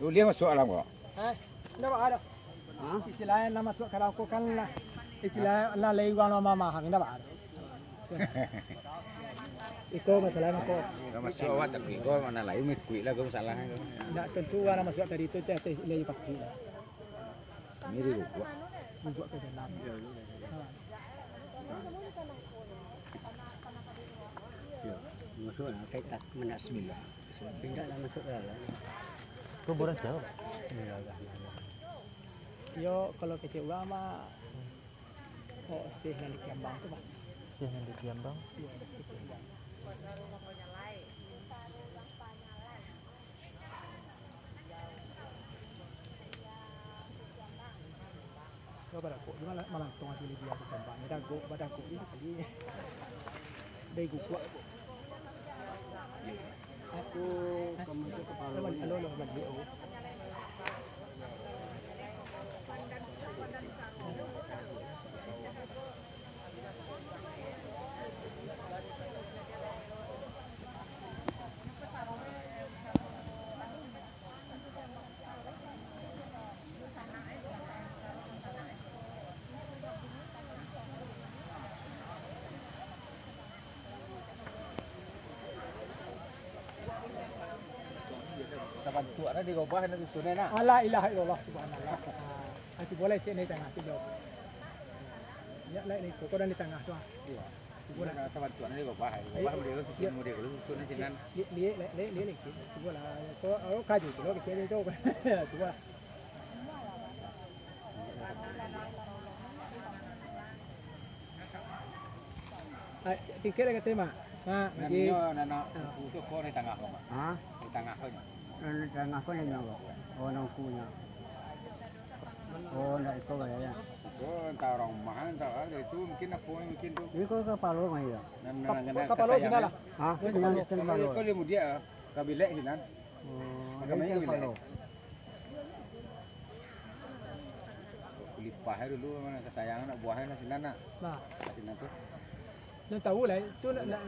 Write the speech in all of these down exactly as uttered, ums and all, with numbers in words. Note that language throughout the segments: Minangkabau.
Ulih masuak dalam ko? Eh, indak baa doh. Hah? Istilahnyo lah masuak ka dalam ko kan lah. Istilahnyo lah lai urang lah mamahang, indak baa doh. Iko masalahnyo ko. Indak masuak awak, tapi ko nan lain ikuik lah ko masalahnyo ko. Indak tantu urang lah masuak tadi tu, teh, teh, lai pasti lah. Ini di rubuak. Rubuak ka dalam. Ha. Yo, masuak lah, kayak tak menak sebilah. Indak lah masuak ka dalam. Kuburan siapo, Pak? Iyo, kalau kecek urang mah, oh, Syekh nan di Kiambang tu, Pak. Syekh nan di Kiambang? Iyo, di Kiambang. Yo, badagok, malah, malah tong ati lidia tu tembak. Badagok, badagok, iyo, tadi. Dari guguak. Aku, kamu tu kepala. Alo, alo, alo, alo, alo. Sabantuak lah dirobah nak susun nak. La ilaha illallah, subhanallah. Ah, cubo lah cek ni tangah tu jauh. Ya, lah, ni, kau dah di tangah tu, ah. Iyo. Cubo lah. Nah, sabantuak ni gobah, gobah. Iyo. Model dulu, susun sinan. Liek, liek, liek, liek, liek. Cubo lah. Kau, oh, kaju tu, kecil tu. Cubo lah. Ah, tingkek lah kato, Mak. Mak, nan lagi. Inyo, nan nak, ah, tu, tu, kau di tangah, kau, Mak. Hah? Di tangah, kau, nyo. Nan di tangah, kau, nyo, kau. Oh, nangku, nyo. Oh, ndak iko gaya, ya. Oh, entah orang rumah, entah apa, itu mungkin apa yang mungkin tu. Ini kau kapalo mah, ya? Nan, nan, nan, nan kapalo sini lah. Hah? Ini kapalo. Yang kapalo. Kalau dia mudik, ah, ka bilek sinan. Oh, makan ini main kapalo. Bilek. Kulipah dulu, mana kasayangan nak buahnya nak sinan nak. Nah. Sinan tu. Nan tahu lah, itu nak, nak,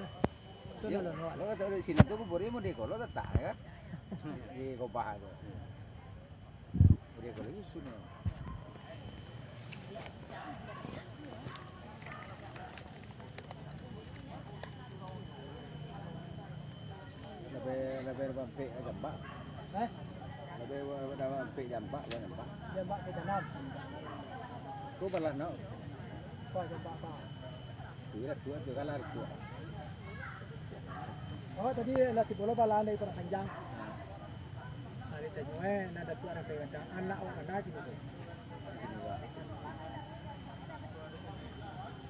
itu nak, nak. Lo kata sinan tu kubur dia mudik, kalau tetap, ya kan? Di gobah tu. Udah kalau itu sudah. Lebih, lebih bampik jambak. Eh? Lebih bampik jambak, jambak. Jambak ke kanan. Kau balas nak? Apa jambak apa? Awak tadi lah tibo lo balaan dari Padang Panjang. Ari tanyo, eh, nan Datuak Rakai Gadang, anak awak kana kini tu.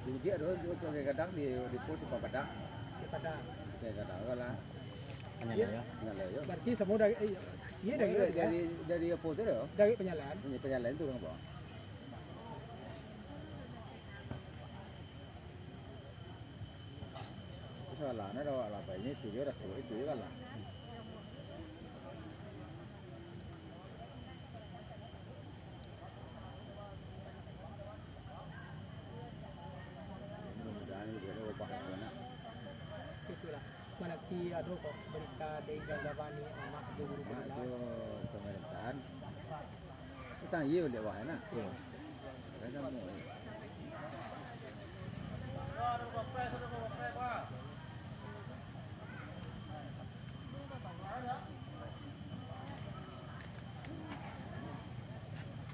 Jadi ado tu Rakai Gadang di, di pos di Padang. Di Padang. Rakai Gadang lah. Iyo. Berarti samo dari, eh, iyo dari, dari, dari apo tu dah? Dari Panjalan. Dari Panjalan tu urang apo? Salah, nah, dah awak lah, ini tu je dah, itu je lah. Mudah-mudahan ini dia ubah, nak. Itulah. Mananti ado ko barita dari Gagabani, Amak jo Guru Mak Bala. Jo pamarintahan. Utang iyo dek wah, nak. Iyo. Kan samo, eh.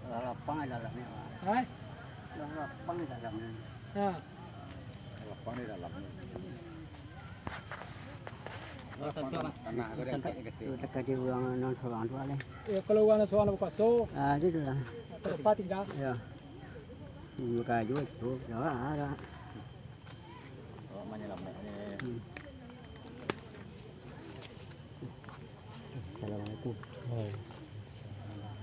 Lah lapang di dalamnyo, Pak. Hah? Lah lapang di dalamnyo. Ha. Lapang di dalamnyo. Tanah tu dah. Takah di urang nan surang tu lah. Yo, kalau urang nan surang lah bakuaso. Ah, itu lah. Kalau pa tingga. Yo. Buka aja itu. Yo, ada. Awak manyalamatkan. Hmm. Assalamualaikum. Waalaikumsalam.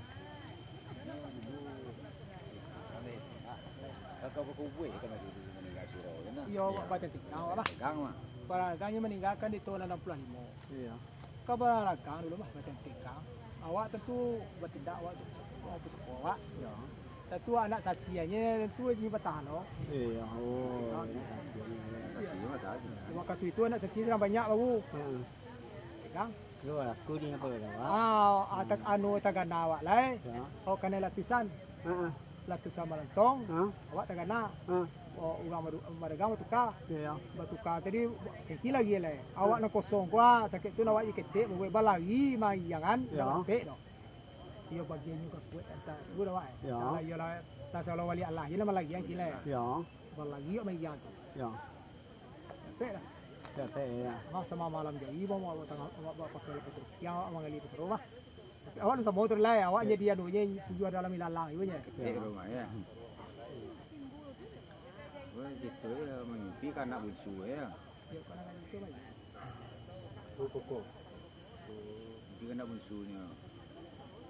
Kakak bakubui kan tadi tu maningga surau, kan? Iyo, awak bacantikan awak lah. Pegang lah. Barang nyo maningga kan di tahun anam puluah limo. Iyo. Ka balakang dulu mah, bacantikan. Awak tantu batindak, awak tu, awak tu sapa awak. Iyo. Tantu anak sasianyo tantu nyo batahan lo. Iyo, oh. Sasi mah tahu. Wakatu itu anak sasi surang banyak baru. Hmm. Pegang. Yo, laku di apa dah, Wak? Ah, atak anu tagana awak lai. Ya. Oh, kanai lapisan. Ha. Lapisan malantong. Ha. Awak tagana. Ha. Oh, urang madu-, madagang batuka. Ya, ya. Batuka tadi, kaki lagi lai. Awak nan kosong ko, ah, sakik tu nak awak iketek, buat balari, maiyangan, ya, dak dapek doh. Iyo, bagian nyo ka kuat, antah tu dah, Wak, eh. Ya. Kalau iyolah, tak salah wali Allah, iyolah malagian kila. Ya. Balari awak maiyang tu. Ya. Capek lah. Capek, ya. Masa malam jadi, bawa, bawa tangah, bawa, bawa pakai lapis tu. Yang awak manggali tu seru lah. Tapi awak tu samo tu lah, awak jadi anu je, tujuh ada dalam ilalang, ibu je. Ya, rumah, ya. Wah, gitu ya, mimpi kan anak bunsu ya. Ya, kan anak bunsu, Bang. Oh, koko. Mimpi kan anak bunsunyo.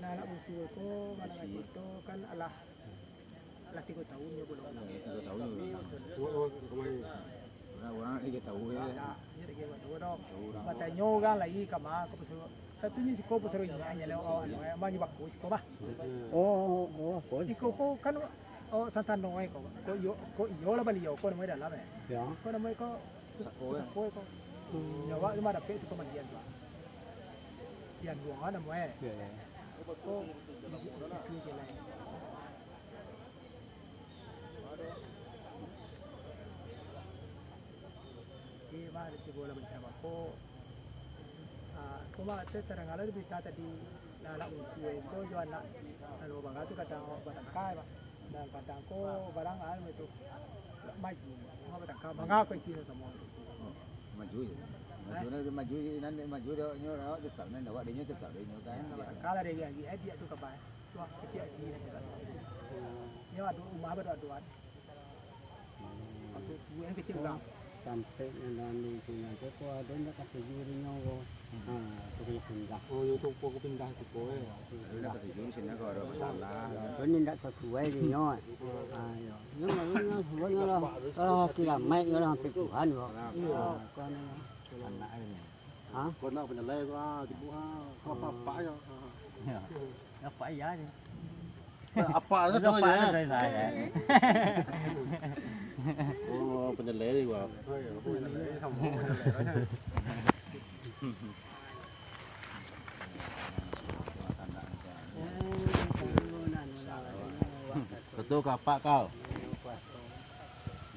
Nah, anak bunsu ko, anak bunsu tu kan alah Lah tigo tahun nyo pulang. Tigo tahun nyo pulang. Urang-urang lagi tahu, ya. Inyo lagi tahu doh. Batanyo urang lai ka ma, ka Pusaro. Satu nyo siko Pusaro inyo, nyo lewat awak, anu, eh, ma nyo bako siko mah. Oh, oh, oh, bako siko. Siko ko kan, oh, Santano, eh, ko. Ko iyo, ko iyolah Baliau ko namo dalam, eh. Ya. Ko namo ko Pusako, eh. Pusako ko. Nyo awak cuma dapek siko mandian tu. Dian buang namo, eh. Ya, ya. Ko, itu je lah. Oke, mah, ado tigo lah macam ako. Ah, ko mah, ate tarang alah di berita tadi, lah anak bunsu ko jo anak, anu, bangga tu kadang awak batangka, mah. Dan kadang ko barang, anu, itu, maju, awak batangka, bangga ko itu samo. Oh, maju je. Maju, eh? Maju, nan maju, awak tetap, nan awak, dia tetap, dia kan. Batangka lah dia lagi, eh, dia tu kabar. Wah, kecil lagi, eh, dia kan. Dia ado rumah, ado aduan. Waktu tu yang kecil urang. Sampai nan dalam lingkungan tu, ko ado ndak katuju dek inyo ko. Ha, tu kena pindah. Oh, yo tu ko pindah tu ko, eh. Pindah. Ndak katuju di sini ko ado masalah. Ko ni ndak sasuai dek inyo. Ha, yo. Inyo baru inyo suruah inyo lah. Kalau kilamat inyo lah sampai Tuhan ko. Iyo. Ha, ko ni. Anak ni. Ha? Ko nak pandalai ko, ah, tibo, ah. Ko apak-apak yo. Ya. Apak iya ni. Apak lah tu apak ya. Oh, pandalai ni gua. Oh, ya, pandalai. Sama pandalai. Betul ka apak kau?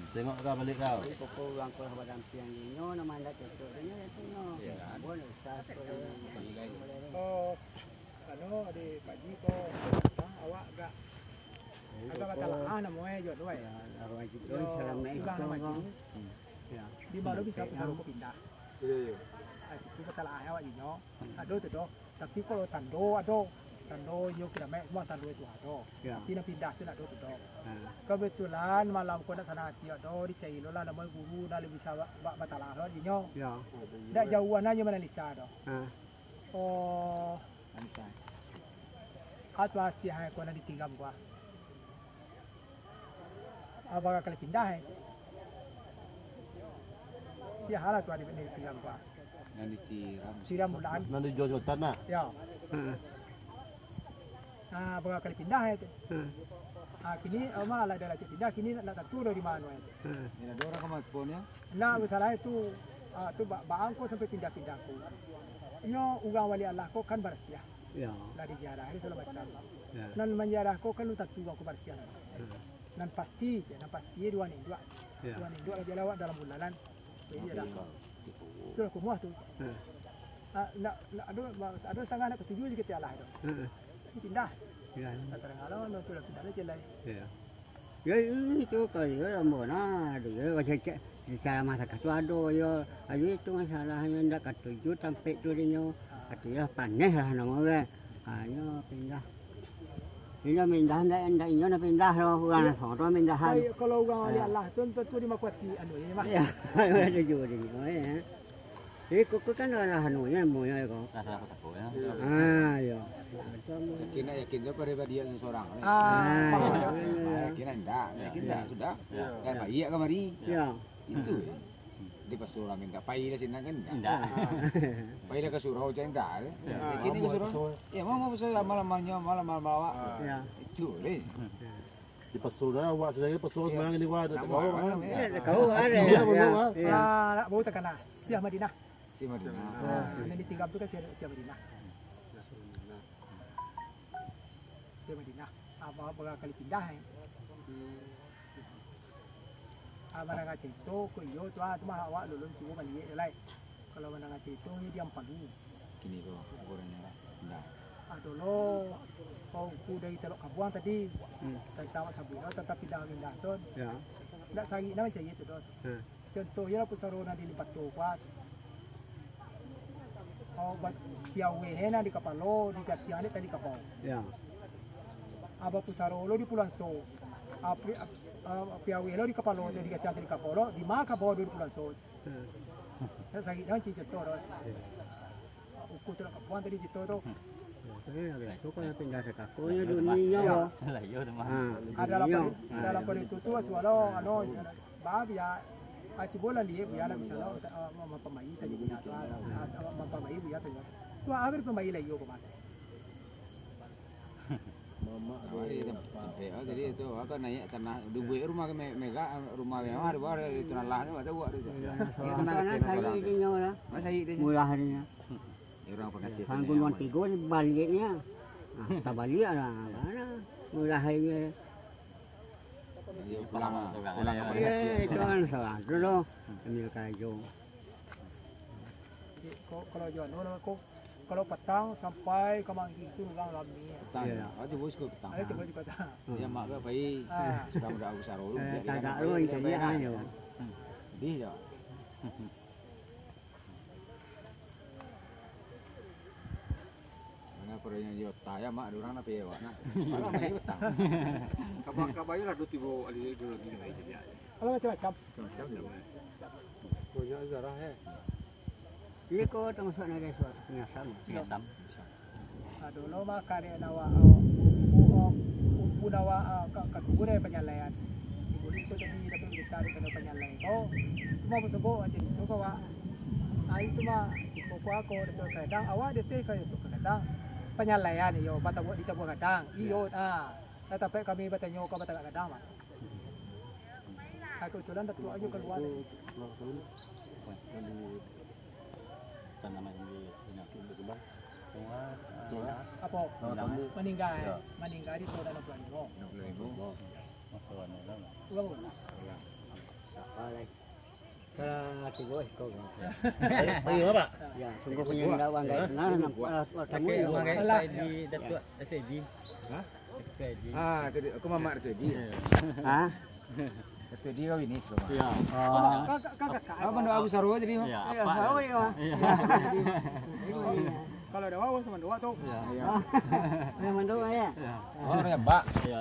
Tengok kau balik kau. Jadi pokok urang ko lah badampiang inyo, nama ndak cocok inyo, ya tu no. Iya kan? Boleh usah. Oh, anu, di pagi ko, awak agak, agak batalaah namo e jo tu, eh. Ya, arwah Jibril, salam urang namo ko. Ya. Di ma bisa pusaro ko pindah. Iya, iya. Ah, itu batalaah awak inyo. Ado tu doh. Tapi kalau tando ado, tando inyo kilamat, semua tando itu ado. Ya. Tapi nan pindah tu ndak ado tu doh. Ha. Kebetulan malam ko ndak sanang ati ado, dicari lo lah namo guru, nan bisa ba-, ba-, batalaah lo inyo. Ya. Ndak jauah nan inyo manalisa doh. Ha. Oh. Manalisa. Atu asiah ko nan ditiram ko. Ah, bakal pindah, eh. Siahalah tu ado di tilam ko. Nan ditiram. Tiram bulan. Nan dijual-jual tanah. Ya. Heeh. Ah, bakal pindah, eh, tu. Heeh. Ah, kini, ah, malah dah lah pindah, kini nak, nak tantu dari mana, eh. Heeh. Ini ada orang ke Makon, ya? Nah, masalah itu, ah, tu ba-, baangko sampai pindah-pindah ko. Inyo urang wali Allah ko kan barasiah. Ya. Lah diziarahi sagalo macam. Ya. Nan manziarah ko kan alun tantu urang ko barasiah. Ya. Nan pasti, nan pasti duo induak. Ya. Duo induak lah jalawat dalam bulanan. Jadi dah. Itulah kumuah tu. Ya. Ah, ndak, ndak ado, ado satangah ndak katuju se kito alah tu. Ya. Pindah. Ya. Tak terang alam tu lah pindah lah jalai. Ya. Yo, itu ko yo ambo nah, ado yo cecek secara masyarakat tu ado yo. Ayo itu masalahnyo ndak katuju tampek tu dinyo. Artinyo paneh lah namo kan. Ha, nyo pindah. Inyo pindah ndak, ndak inyo nak pindah lo, urang nan soro pindahan. Kalau urang wali Allah tu tantu dimakuati anu ni mah. Ya, katuju dinyo, ya. Jadi, ko, ko kan lah anu nyo, ilmu nyo ko. Rasa pusako, ya. Ah, iyo. Yakin, yakin tu pribadi yang seorang. Ah, iyo, iyo, iyo. Yakin ndak, yakin ndak, sudah. Ya. Kan baik kamari. Ya. Itu. Di pasurang kan ndak, pai lah sinan kan ndak. Ndak. Pai lah ka surau cak ndak. Ya. Yakin di surau. Ya, mau, mau pasal lama-lamanyo, malam-malam awak. Ya. Itu deh. Di Paso dah, awak sadari Paso semangat ni, wah, dah tahu, kan? Dah tahu, kan? Iya, betul, kan? Iya. Ah, nak baru takana. Siah Madinah. Si Madinah. Ah, nan ditingga tu kan si, si Madinah. Si Madinah. Apa, apa kali pindah, eh? Ah, mandanga carito ko iyo tu, ah, tu mah awak ulun cubo baliak lai. Kalau mandanga carito, iyo di Ampalu. Kini ko, ukurannya lah. Indah. Ado lo, kawanku dari Talok Kabuang tadi. Hmm. Tadi awak sabuik lo, tatapi dah pindah tu. Ya. Ndak sarik nak mancari tu doh. Hmm. Contoh iyo lah pusaro nan di Limpato, kuat. Oh, ba-, piaweh nan di kapalo, di gasiang dek tadi kabau. Ya. Aba pusaro lo di Pulau Anso. Api, ap-, ap-, piaweh lo di kapalo, di gasiang tadi kabau lo, di ma kabau di Pulau Anso. Hmm. Yo, sarik nan cito lo. Ya. Uku tu lah kabuang tadi cito tu. Ya, tu lah, tu kalau pindah sakakonyo dunia lo. Lah, iyo tu mah. Ha, Ado dunia. Lapor, ado lapor itu tu, sualo, anu, Ba, bia, ah, cubo lah liek, bia lah, misalnyo, ah, ma-, mapamai tadi bia tu, ah, ah, mapamai bia tu. Tu, ah, bapamai lah iyo ko, Mas. Mamak. Ah, iyo, tu, tu, ah, jadi itu, ah, kan naiak tanah, dibuek rumah ke me-, megak, rumah mewah, di bawah, di tanah lah, tu, buat tu. Iyo, tanah kecil, tanah kecil. Mas, ai dia. Murah dia. Urang pangasiah tu. Sanggup urang tigo ni baliaknyo. Ah, tabaliak lah. Mano? Murah aja. Iyo, pulang, pulang. Iyo, itu kan salah tu doh. Ambil kayu. Ko-, kalau jual, no, no, ko-, kalau patang sampai ka Manggih tu urang rami. Patang. Iyo. Ah, tu bos ko patang. Ah, tu bos ko patang. Iyo, mak ko pai. Ah. Sudah muda aku saro. Eh, tagak lu, itu dia, ayo. Di yo. Mana pernah yo tanya mak urang nak pai awak nak. Malam ni petang. Kabar-kabar yo lah dua tigo kali dulu lagi nak jadi. Kalau macam-macam. Macam-macam je. Banyak zarah, eh. Iyo ko tamasuak nagai suatu pengasam. Pengasam. Ah, dulu mah karek awak, ah, umpu, ah, umpu awak, ah, ka, ka tubuh dari panyalaian. Ibu itu tadi dapat berita dari kena panyalai ko. Cuma basabok aja itu ko, Wak. Ah, itu mah, siko ko ako, itu kadang awak di teh kayak itu kadang panyalaian, iyo, batabuak di tabuah gadang. Iyo, ah. Nah, tapi kami batanyo ka batagak gadang, Wak. Ah, kebetulan Datuak aja kalua tadi. Tanaman di, di, di kebun. Apo? Maningga, eh? Maningga di tahun anam puluah limo. Anam puluah limo. Masa anu lah. Urang urang. Apo lai? Ka tigo ekor. Ayo, ayo, Pak. Ya, sungguh punya indak wang gaib. Nah, nampak lah, tamu ya. Wang gaib di Datuak S T D. Hah? Datuak S T D. Ah, tadi aku mamak Datuak S T D. Hah? Datuak S T D kau ini, Pak. Ya. Oh. Kakak, kakak, kakak. Apa ndak aku Saro tadi, Pak? Ya, apa? Saro ya, Pak. Ya. Kalau ada awak sama dua tu. Ya. Ya. Memang dua ya. Ya. Oh, orang hebat. Ya.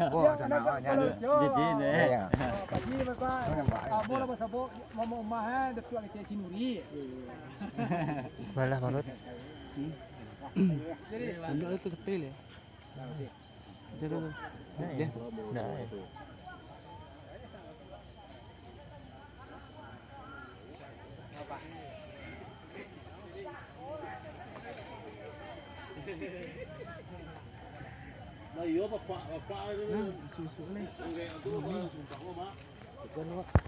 Oh, ya, sana awaknya kalau ada. Jijik ni. Ya, ya. Pagi, Bapak. Orang hebat. Abah lah basabok, mama umah, eh, Datuak Kecil Cinuri. Malah manut. Jadi, anda itu sepil ya? Nah, sih. Cari tu. Nah, ya. Nah, ya. Nah, iyo, bapak, bapak. Nah, susu ni. Anggrek tu, bapak, bapak. Bukan, Pak.